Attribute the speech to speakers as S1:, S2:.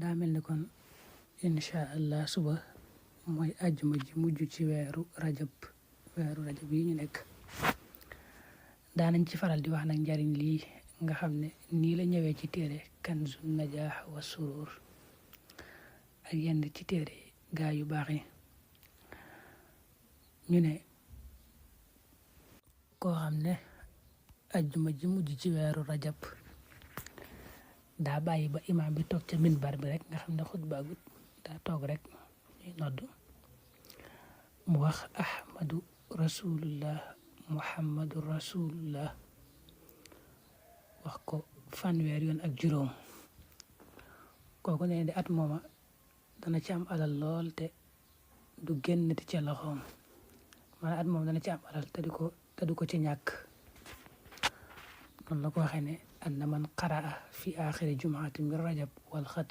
S1: daa mel ni kon incha allah suba mooy àjjuma ji mujj ci weeru rajab yi ñu nekk. daanañ ci faral di wax nag njariñ lii nga xam ne nii la ñëwee ci téere kanzun najaax wa surur ak yenn ci téere gaa yu baax yi. ñu ne koo xam ne àjjuma ji mujj ci weeru rajab daa bàyyi ba imaam bi toog ca minbar bi rek nga xam ne xutba gut daa toog rek ñuy nodd mu wax ahmadu rasulullah muhammadu rasulullah wax ko fanweer yoon ak juróom. kooku ne di at mooma dana ci am alal lool te du génnati ca loxoom, maanaam at moom dana ci am alal te du ko ci ñàkk. noonu la ko waxee ne anna man qaraa fi axiri jumaati min rajab wal xati